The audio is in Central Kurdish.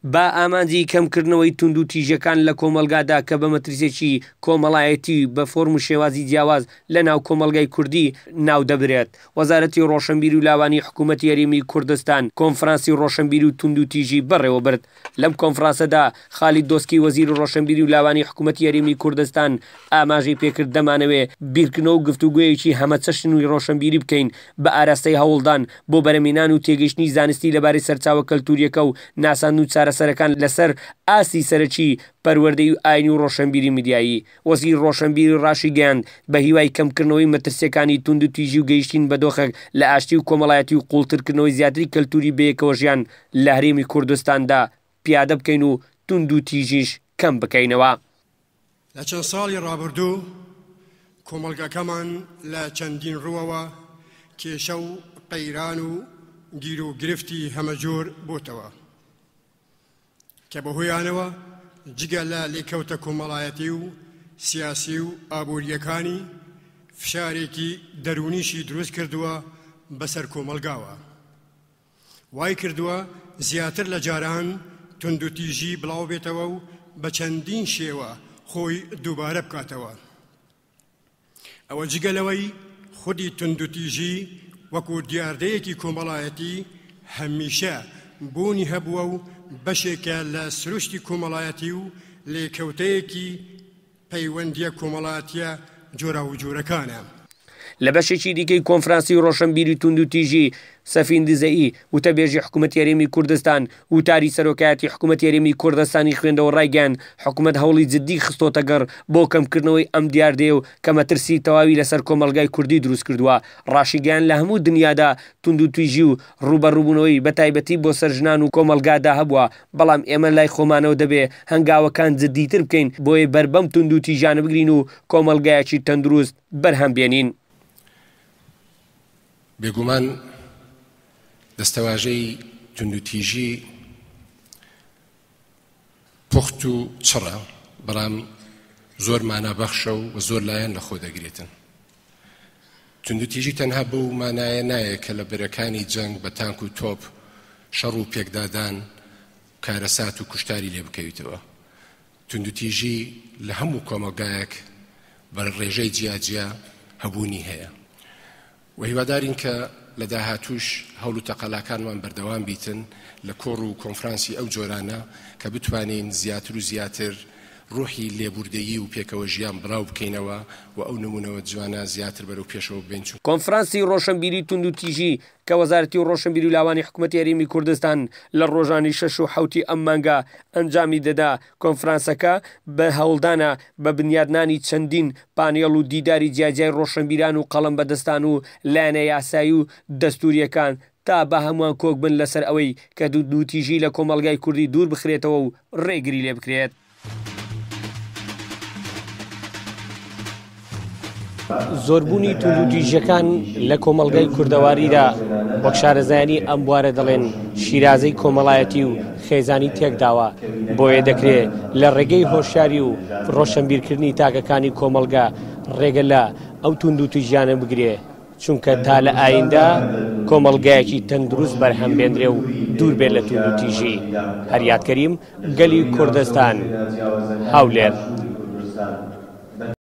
بە ئامانجی کەمکردنەوەی توندوتیژیەکان لە کۆمەڵگادا کە بە مەترسیەکی کۆمەڵایەتی بە فۆرم و شێوازی جیاواز لە ناو کۆمەڵگای کوردی ناودەبرێت، وەزارەتی ڕۆشنبیری و لاوانی حکوومەتی هەرێمی کوردستان کۆنفرانسی ڕۆشنبیری و توندوتیژی بەڕێوەبرد. لەم کۆنفرانسەدا خالید دۆسکی وەزیری ڕۆشنبیری و لاوانی حکوومەتی هەرێمی کوردستان ئاماژەی پێکرد دەمانەوێ بیرکردنەوە و گفتوگۆیەکی هەمەچەشنی ڕۆشنبیری بکەین بە ئاراستەی هەوڵدان بۆ بەرەمهێنان و تێگەیشتنی زانستی لەبارەی سەرچاوە کەلتورییەکە و ناساندن و چارەسەرەکان لەسەر ئاستی سەرەکی پەروەردەیی و ئاینی و ڕۆشنبیری میدیایی. وەزیری ڕۆشنبیری ڕاشیگەیاند، بە هیوای کەمکردنەوەی مەترسییەکانی توندوتیژی و گەیشتین بە دۆخێک لە ئاشتی و کۆمەڵایەتی و قووڵترکردنەوەی زیاتری کەلتوری بەیەکەوەژیان لە هەرێمی کوردستاندا پیادە بکەین و توندوتیژیش کەم بکەینەوە. لە چەند ساڵی ڕابردوو کۆمەڵگەکەمان لە چەندین ڕووەوە کێشە و قەیران و گیروگرفتی هەمەجۆر بۆتەوە کە بەهۆیانەوە جگە لە لێکەوتە کۆمەڵایەتی و سیاسی و ئابوورییەکانی فشارێکی دەروونیشی دروست کردووە بەسەر کۆمەڵگاوە. وای کردووە زیاتر لە جاران توندوتیژی بڵاوبێتەوە و بە چەندین شێوە خۆی دووبارە بکاتەوە. ئەوە جگە لەوەی خودی توندوتیژی وەکو دیاردەیەکی کۆمەڵایەتی هەمیشە بوونی هەبووە و بەشێکە لە سروشتی کۆمەڵایەتی و لێکەوتەیەکی پەیوەندییە کۆمەڵاتییە جۆراوجۆرەکانە. لە بەشێکی دیکەی کۆنفرانسی ڕۆشنبیری توندوتیژی، سەفین دزەیی، وتەبێژی حکومەتی هەرێمی کوردستان، وتاری سەرۆکایەتی حکومەتی هەرێمی کوردستانی خوێندەوە ڕایگەیاند، حکومەت هەوڵی جددی خستۆتەگەڕ بۆ کەمکردنەوەی ئەم دیاردەیە و کە مەترسی تەواوی لەسەر کۆمەڵگای کوردی دروستکردووە. ڕاشیگەیاند، لە هەموو دنیادا توندوتیژی و ڕووبەڕووبوونەوەی بەتایبەتی بۆ سەر ژنان و کۆمەڵگادا هەبووە، بەڵام ئێمە لای خۆمانەوە دەبێ هەنگاوەکان جددیتر بکەین بۆیە بەر بەم توندوتیژیانە بگرین و کۆمەڵگایەکی تەندروست بەرهەم بێنین. بێگومان دەستەواژەی توندوتیژی پوخت و چڕە، بەڵام زۆر مانا بەخشە و زۆر لایەن لە خۆ دەگرێتن. توندوتیژی تەنها بەو مانایە نایە کە لە بەرەکانی جەنگ بە تانک و تۆپ شەڕ و پێکدادان کارەسات و کوشتاری لێ بکەویتەوە. توندوتیژی لە هەموو کۆمەڵگایەک بە ڕێژەی جیاجیا هەبوونی هەیە و هیوادارین کە لە داهاتووش هەوڵ و تەقەلاکانمان بەردەوام بیتن لە کۆڕ و کۆنفرانسی ئەو جۆرانە کە بتوانین زیاتر و زیاتر ڕوحی لێبوردەیی و پێکەوە ژیان بڵاو بکەینەوە و ئەو نموونەوە جوانە زیاتر بەرەو پێشەوە ببەین چونکە کۆنفرانسی ڕۆشنبیری توندوتیژی کە وەزارەتی ڕۆشنبیری و لاوانی حکومەتی هەرێمی کوردستان لە ڕۆژانی شەش و حەوتی ئەم مانگە ئەنجامی دەدا، کۆنفرانسەکە بە هەوڵدانە بە بنیادنانی چەندین پانێڵ و دیداری جیاجیای ڕۆشنبیران و قەڵەمبەدەستان و لایەنە یاسایی و دەستورییەکان تا بە هەمووان کۆک بن لەسەر ئەوەی کە توندوتیژی لە کۆمەڵگای کوردی دوور بخرێتەوە و ڕێگری لێ بکرێت. زۆربوونی توندوتیژیەکان لە کۆمەڵگای کوردەواریدا وەک شارەزایانی ئەم بوارە دەڵێن شیرازەی کۆمەڵایەتی و خێزانی تێکداوە بۆیە دەکرێ لە ڕێگەی هۆشیاری و ڕۆشنبیرکردنی تاکەکانی کۆمەڵگە ڕێگە لە ئەو توندوتیژیانە بگرێ چونکە تا لە ئایندە کۆمەڵگایەکی تەندروست بەرهەم بێندرێ و دوور بێت لە توندوتیژی. هەریاد کەریم، گەلی کوردستان، هەولێر.